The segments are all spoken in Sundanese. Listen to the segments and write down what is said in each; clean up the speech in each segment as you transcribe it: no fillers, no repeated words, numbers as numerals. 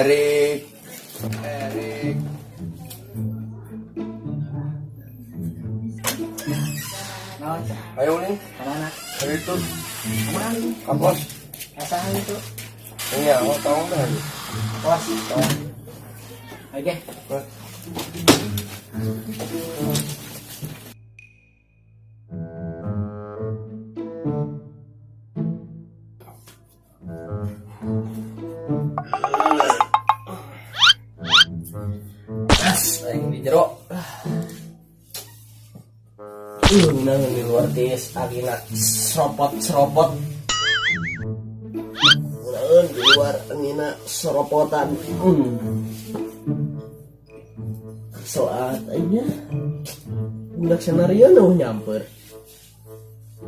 Erik. Erik. Naon? Ayo nih. Kemana? Ayo itu. Kemana? Kampus. Asahan itu. Ini aku tahu dah. Pos. Oke. As, aing di jero. Nah, di luar tis angina seropot-seropot. Naon di luar angina seropotan. Soat aingnya. Budak senario nu nyamper.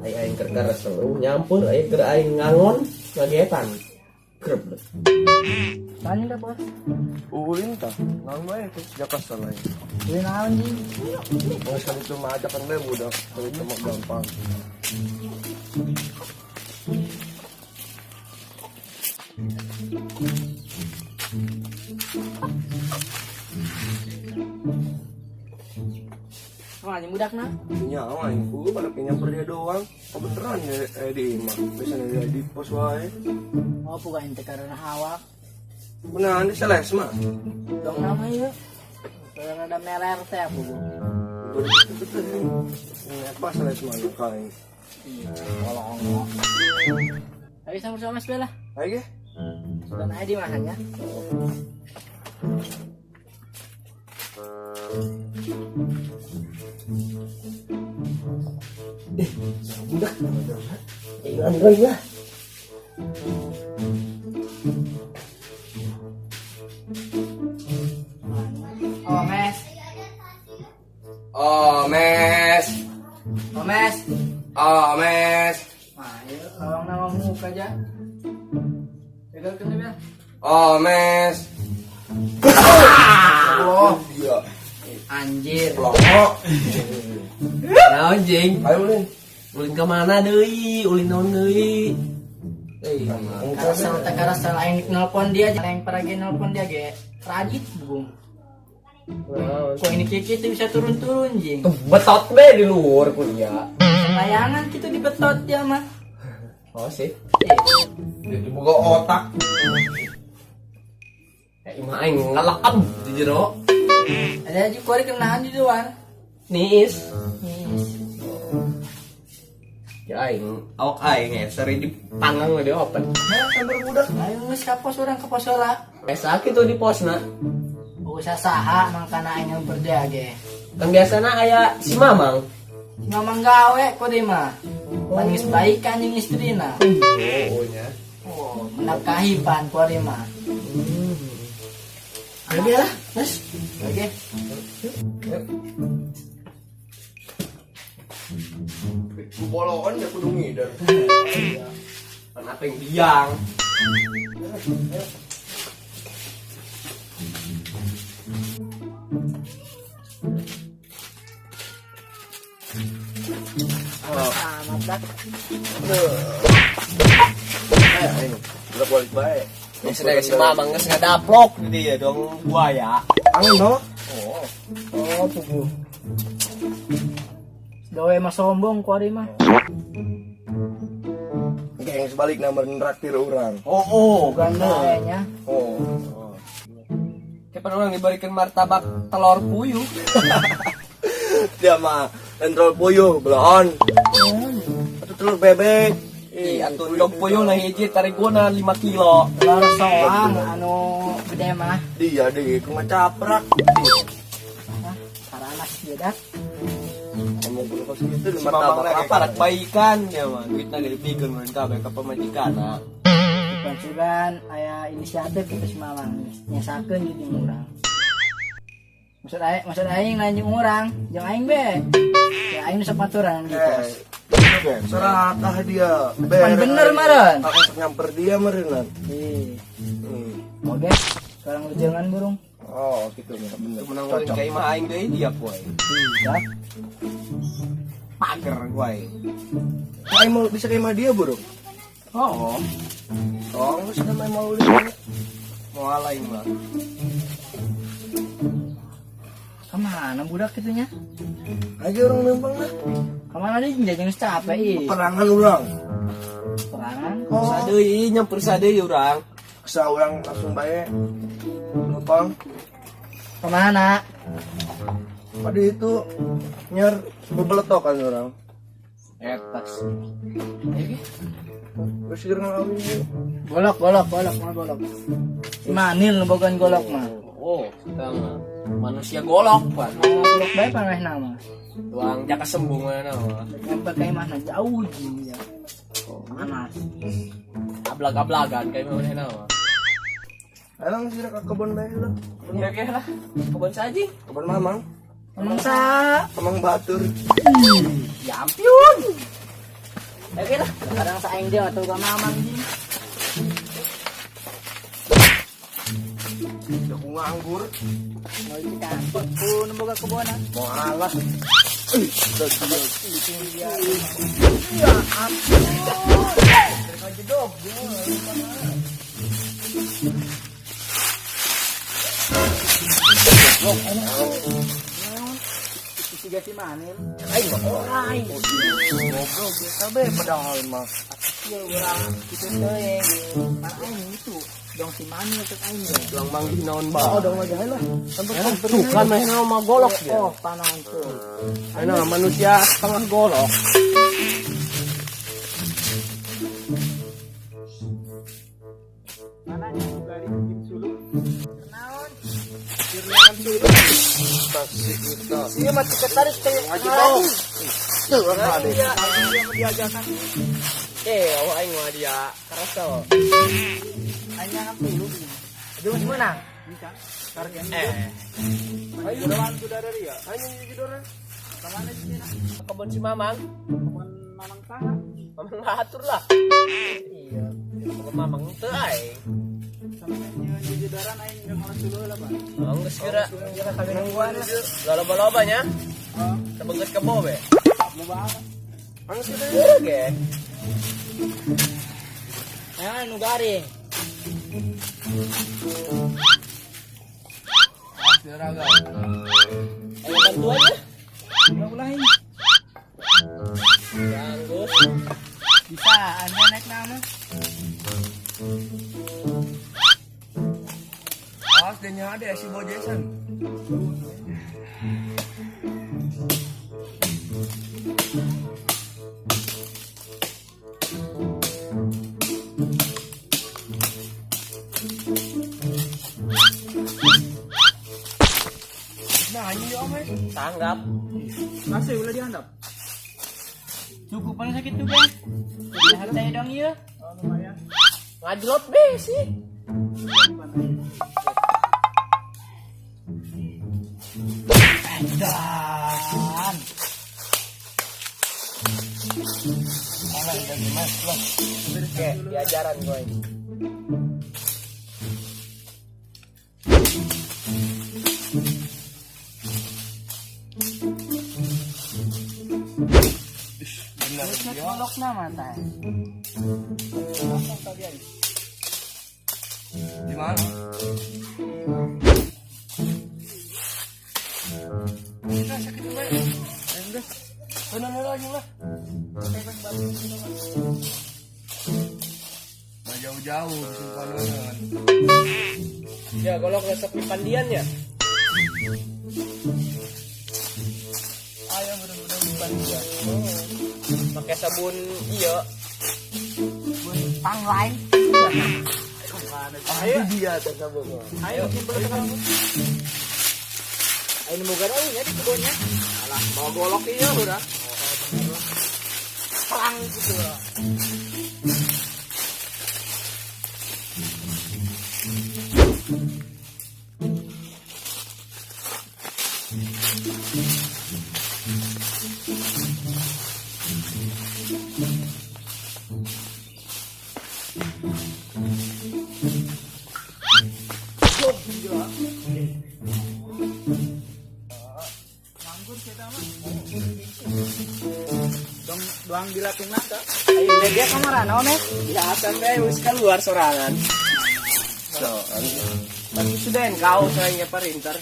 Aing aing keur karesel nyamper, aing keur aing ngangon ngagetan. Kreblek. Tanya dah bos. Ulin tah. Nang bae tuh Jakarta lain. Beli naon jing? Mau sekali itu mah ajakan bae budak. Kalau itu mah gampang. Wah, anjing budak nah. Nya aing ku pada nyamper dia doang. Kebeneran ya di imah. Biasanya dia di pos wae. Oh, bukan ente karena awak. Benar di seles mah. Dong nama yuk. Kalau ada meler teh aku. Bu. Betul. Ini apa seles mah kain. Iya, kolong. Ayo sama sama Mas Bella. Ayo ge. Sudah naik di mahanya. Budak. Aing android lah. Oh, Mes. Oh, mes. Oh, Mes. Oh, mes. Wah, yuk, lawang nama muka aja. Jaga kena Bel. Oh, mes. Oh, dia. Anjir. Pelongok. Naon jing? Ayo ulin. Ulin ke mana deui? Ulin naon deui? Eh, Karasel teh karasel aing nelpon dia, aing paragi nelpon dia ge. Radit bung. Kok ini kiki tuh bisa turun-turun jing. Betot be di luar kuliah. Layangan gitu dibetot dia mah. Oh sih. Eh, Dia buka otak. Ya imah aing ngalakam di jero. ada aja korek kenahan di luar. Niis. Nis. Ya aing awak aing ya sering dipanggang di open. Sambil budak. Ayo geus ka pos urang ka pos heula. Eh sakit tuh di posna. Usah saha mangkana aing nyamper dia ge. Kan biasana aya si Mamang. Si Mamang gawe kok deh mah. Pan geus baikan jeung istrina. Oh nya. Oh, menafkahi pan ku deh mah. Ya lah, Mas. Oke. Bolongan ya kudu ngider. Kan apa yang biang. Amat dah. Eh, aing. Udah balik bae. Ya sudah si Mamang geus ngadaplok di dia dong buaya. Angin bawa. Oh. Oh, tubuh. Gawe mah sombong ku ari mah. Geng sebalik nomor nraktir orang. Oh, oh, Ganda kayaknya. Oh. Kapan orang diberikan martabak telur puyuh? Dia mah telur puyuh belon. Atau telur bebek. Iya, atuh dog puyuh lah hiji tarigona 5 kilo. Telur soang anu gede mah. Dia deh, kumaha caprak. Hah, paranas dia dah. Ngomong kudu kos kitu Si Mamang lagi parak baikan ya mah. Duitna ge dipikeun mun kabeh ka pamajikanna. Pancuran aya inisiatif gitu si Mamang nyesakeun jadi urang. Maksud aing lain jeung urang, jeung aing be. Ya aing nu sapaturan di pos. Serakah dia. Pan bener meureun. Aku sok nyamper dia meureun. Ih, Hmm. oke. Sekarang jangan burung. Oh, gitu bener. Menang ulin ka imah aing deui dia poe. Tidak. Pager gue. Aing mau bisa kayak dia burung. Oh. Oh, geus main mau ulin. Mau aing mah. Kemana budak itunya? Aja orang lempang lah. Kemana dia jajan geus capek ih. Perangan orang. Perangan. Oh. Sadeui nyamper sadeui urang. Kesah orang langsung bae. Lempang. Kemana? Pada itu nyer bebeletokan orang. Eta sih. Terus kira ngawin. Golok, golok, golok, mah golok. Si Manil nu bogaan golok mah. Oh, kita mah manusia golok pan. Golok bae paneh nama. Tuang jaka sembung mana mah. Nyampe ka imahna jauh jeung ya. Panas. Ablag-ablagan kayak mana mah. Alang sih ke kebun bae lah. Ya oke lah. Kebun saji. Kebun mamang. Emang sa Mamang batur. Ya ampun. Oke lah. kadang sa aing dia atau ka mamang jeung. Aku nganggur. Mau kita ku nu boga kebona. Mau alas. Ya ampun. Itu siga si Manil. Aing mah orai. Ngobrol biasa bae padahal mah. Iya urang kitu teuing. Pan aing itu dong si Manil cek aing ge. Tuang manggih naon ba. Oh, dong aja lah. Sampai Tuh kan mah mah golok dia. Oh, panon tuh. Nah, manusia setengah golok. Mana juga di suluk. Naon? Taksi kita. Iya mah ketarik teh. Ngaji dong. Tuh, ada. Diajakan. Eh, awak aing mah dia kerasa. Aing kan dulu. Aduh, masih menang. Bisa. Target. Eh, Ayo dari ya. Ayo nyigidoran. Kemana sih nak? Kebun si Mamang. Kebun Mamang saha? Mamang ngatur lah. Iya. Kebun Mamang teu aing. Sama nyeun jijidoran aing geus malas dulu lah, Pak. Oh, geus kira Kira kami nungguan lah. loba-loba nya. Oh, Tebeungeut kebo be. loba apa? Anu sih teh. Oke. Ya, nu garing. Ayo bantuan ya. Ulah-ulahin. Ganggu. Bisa, anda naik nama. Awas dia nyade si Bo Jason. Nah, ini om eh. Tanggap. Masih ulah dihandap. Cukup paling sakit juga. Sehat saya dong iya. Oh, lumayan. Ngajlot be sih. Edan. Emang udah gimana lah. Oke, diajaran gue. Benar Terus dia. golok nama teh. Di mana? Kita sakit bae. Ayo geus. Benar lagi lah. Nggak jauh-jauh bisa panuan. Ya, golok resep di pandian ya. Ayo mudah-mudahan di pandian. Pakai sabun iya. Bun pang lain. Ayo dia teh sabun. Ayo kumpul ke kamu. Ayo nemu garau ya di kebunnya. Alah, mau golok iya udah. Perang gitu loh. Nganggur kita mah. Dong doang dilatih mata. Ayo dia kamar naon eh? Ya, sampai wis keluar sorangan. So, tapi sudah kau sayangnya parintar.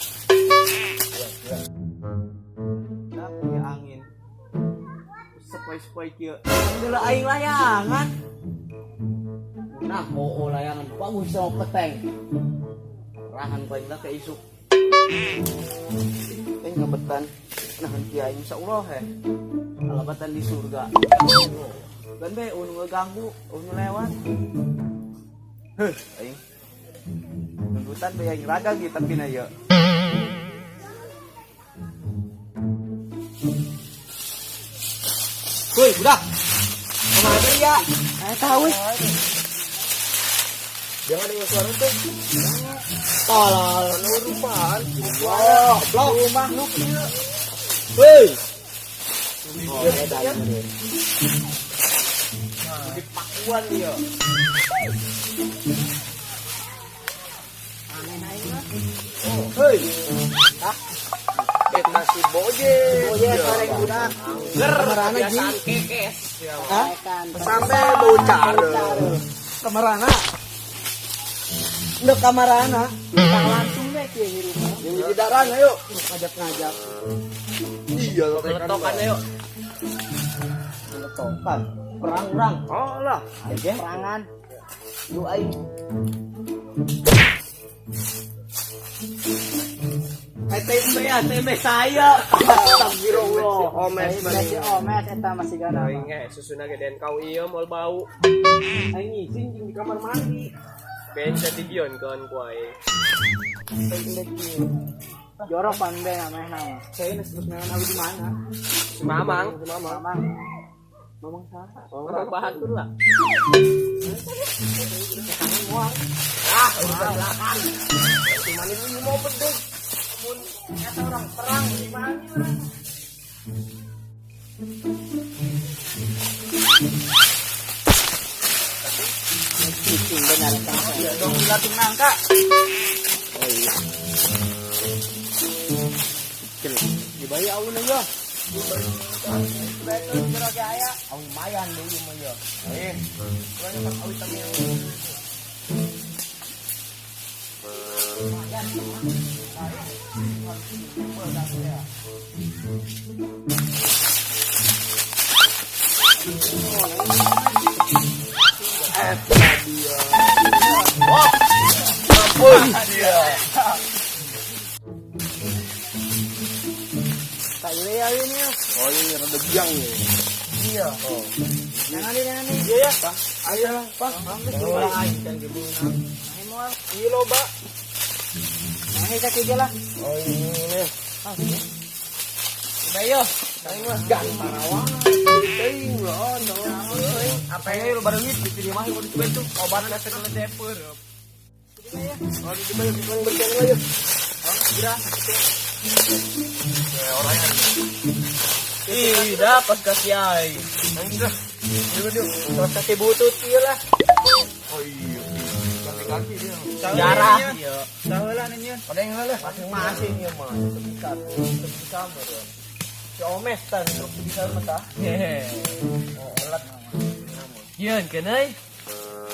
Punya angin. Sepoi-sepoi kieu. Alhamdulillah aing layangan. Nah, oh layangan bagus sama peteng. Rahan paling lah ke isuk. Eh ngabetan nahan kiai insyaallah he. Alabatan di surga. Gan be unu ngeganggu, unu lewat. Heh, aing. Nunggutan be aing raga gitu tapi na ieu. Woi, budak. Kemana ya? Tahu. Jangan dengar suara tuh. Tolol, nu rupaan. Wah, blok makhluk ieu. Hei. Oh, edan. Di pakuan dia. Aneh aing mah. Oh, hei. Ah. Eta si Boje. Boje sareng budak. Ger, Kamarana, Ji? kebiasaan kekes. Hah? Sampai Sampai bocah. Kamarana. Ndek kamarana. Kita langsung deh kieu hirup. Yang di daran ayo. Ngajak-ngajak. Iya, Letokan ayo. Letokan. Perang-perang. Oh lah. Ayo, Perangan. Lu aing. TMB saya. Astagfirullah. Omes Si Omes eta masih gana. Aing ge susuna gedean kau ieu moal bau. Aing ngising jeung di kamar mandi. Benca di gion kawan ku aing. Jorok pan be namanya nama. Saya terus nengan awi di mana? Si Mamang, Si Mamang. Mamang. Mamang saha? Mamang bahatur lah. Ah, urusan belakang. Cuman ini mau bedeg. Eta orang perang di mana orang? Cicing benar eta. Dong dilatih nangka. Oh iya. Kecil. Dibayar aun aja. Betul jero ge aya. Aun lumayan deh ieu mah ya. Eh. Urang pas awi tami. Lumayan. Eta dia. Wah. Ampun dia. Tak boleh ya ini. Oh ini rada biang nih. Iya. Oh. Jangan nih, jangan nih. Iya ya, Pak. Ayo lah, Pak. Ulah aing kan gebeuna. Aing moal. Iya loba. Nah, kita kerja lah. Oh ini nih. Ah, iya. Udah yo. Aing mah gan parawan. Teuing loh, euy. Apa yang lu baru duit di mah kudu dibantu. Obat asa kena teper. Oh, dibayar di paling bersihan aja. Kira. Ya orangnya. Ih, dapat kasih aing. Aing dah. Yuk, yuk. Terus kasih butut ieu lah. Oh iya. Ganti-ganti dia. Sejarah. Iya. Ada yang lah. Masing-masing ya mah. Bisa, bisa meureun. Si Omes tan truk bisa mah tah. Hehe. Oh, belat. Yeun keun euy.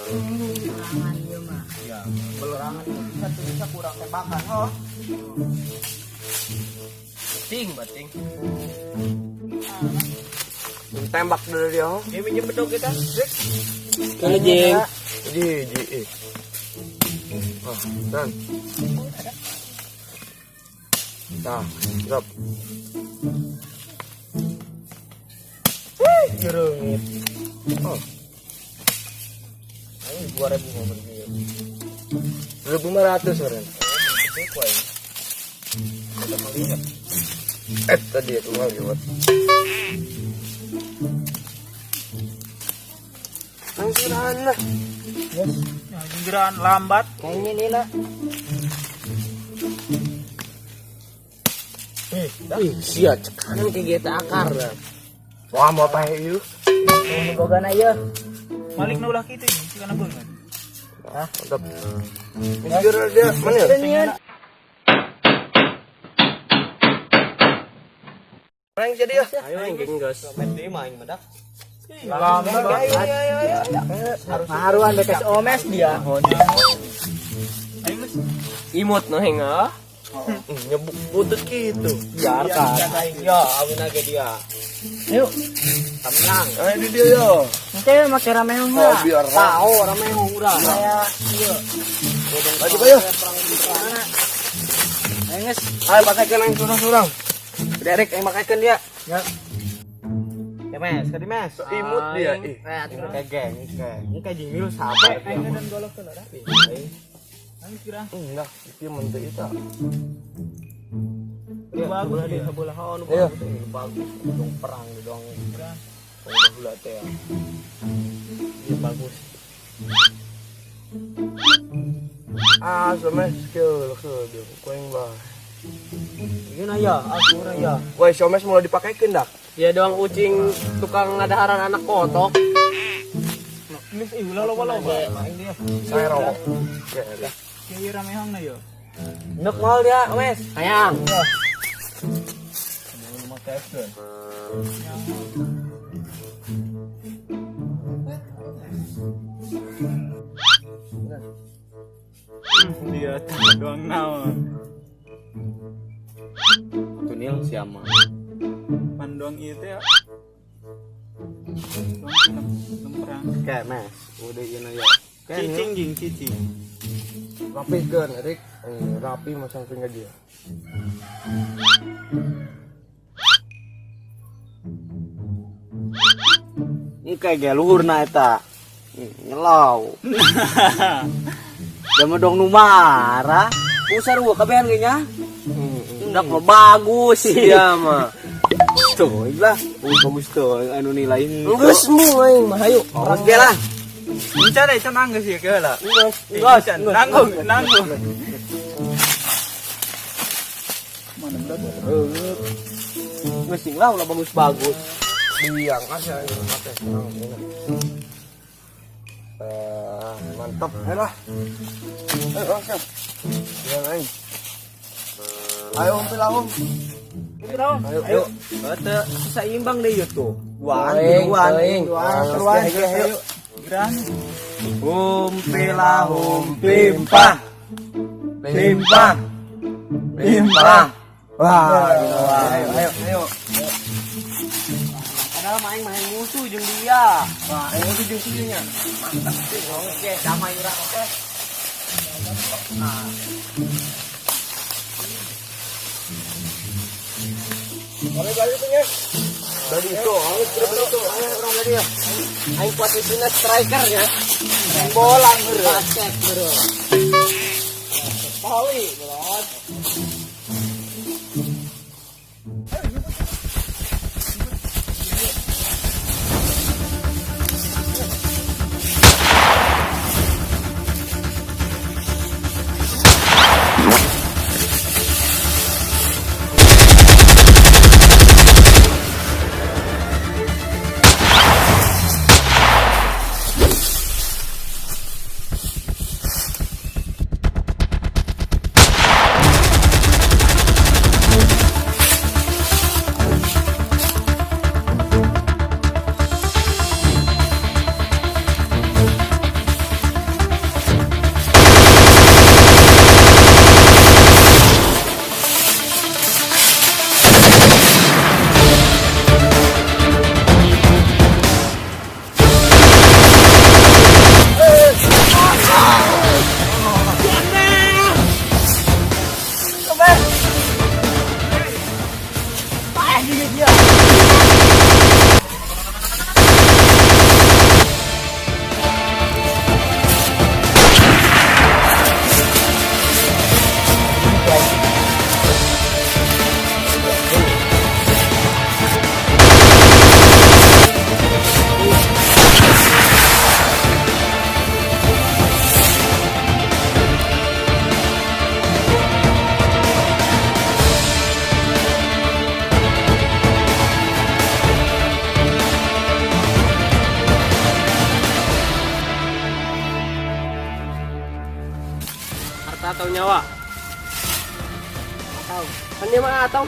Perangan ieu mah. Ya, belorangan bisa tuh bisa kurang tembakan, oh. Bating, bating. Tembak dulu dia, oh. Dia minjem bedog kita. Kalau jeng. Ji, ji, eh. Oh, dan. Nah, drop. Wih, jerengit. Oh. Ini 2000 mau beli. 2500 orang. Eh, tadi itu nggak lewat. Langsung lah. Pinggiran lambat. Kayaknya nih lah. Ih, sia cekanan kayak gitu akar. Wah, mau apa yuk? Boga na ieu. Malik na ulah kitu ini, karena banget. Hah, mantap. Minggir dia, mana ya? Orang jadi ya. Ayo aing gengges. Lambat. Haruan bekas Omes dia. Imut no henga. Nyebuk butut gitu. Biarkan. Ya, awin aja dia. Ayo. Tenang. Ayo di dia yo. Nanti make rameong Oh, lah. biar Tahu rameong udah. Kayak iya. Maju ayo. Ayo geus. Ayo pakai yang surang-surang. Derek yang makakeun dia. Ya. Ya mes, kadi mes. Imut dia. Ih. Eh, atuh. Kayak geng, kayak. Ini kayak jingil sampai. Aing dan golok tuh lah. Aing kira Enggak, itu menteri itu. Ya, bagus sebelah dia. dia sebelah oh, nu Iya. bagus ini bagus dong perang dong. Udah bulat ya. Iya bagus. Ah, sama skill ke dia. Kuing bah. Ini ya, aku ya. Woi, Somes mulai dipakekeun dak. Dia doang ucing tukang ngadaharan anak kotok. Geus ih ulah loba-loba. Saya rokok. Ya, ya. Kieu rameong na yo. Nek mal dia, mes. Hayang. Dia doang naon. Tunil siapa? Pandoang ieu teh ya. Doang film film perang. Kayak mes, udah ini ya. Kayak Cicing jeung cicing. Rapi kan, Erik. Rapi masang finger dia. Ini kayak gaya luhur na eta. Nyelau. Jaman dong nu marah. Usar gua kabehan ge nya. Ndak lo bagus Iya mah. Tuh, lah. Bagus tuh anu nilai. Geus mu aing mah hayu. Orang ge lah. Encan eh, can anggeus ieu ke heula. Geus. Geus, nanggung, nanggung. Mana berat? Geus sing lah ulah bagus-bagus. Biang kasih aing mate. Mantap. Ayo lah. Ayo langsung. Biang aing. Ayo om pila om. Ayo ayo. Teu seimbang deh ieu tuh. Duaan, Teuing, duaan, teuing. duaan, Terus, ayo, ayo. Geran. Hum pila hum pimpah. Pimpah. Pimpah. Wah, Ayo ayo ayo. Padahal main main musuh jeung dia. Wah, ayo tuh jeung sini nya. Mantap sih, oke, damai urang oke. Balik balik tuh nya. Balik itu, ayo terus itu. Ayo orang tadi ya. Aing posisinya striker ya. Main bola bro. Basket bro. Poli bro. Harta atau nyawa? Atau. Kan dia mah atau.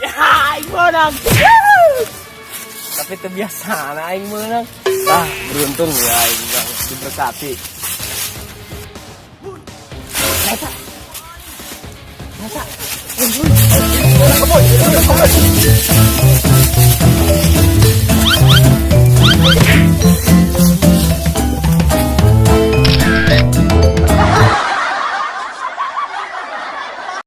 Ya, aing menang. Tapi terbiasa aing menang. Ah, beruntung ya aing banget. Diberkati. Neta. Neta.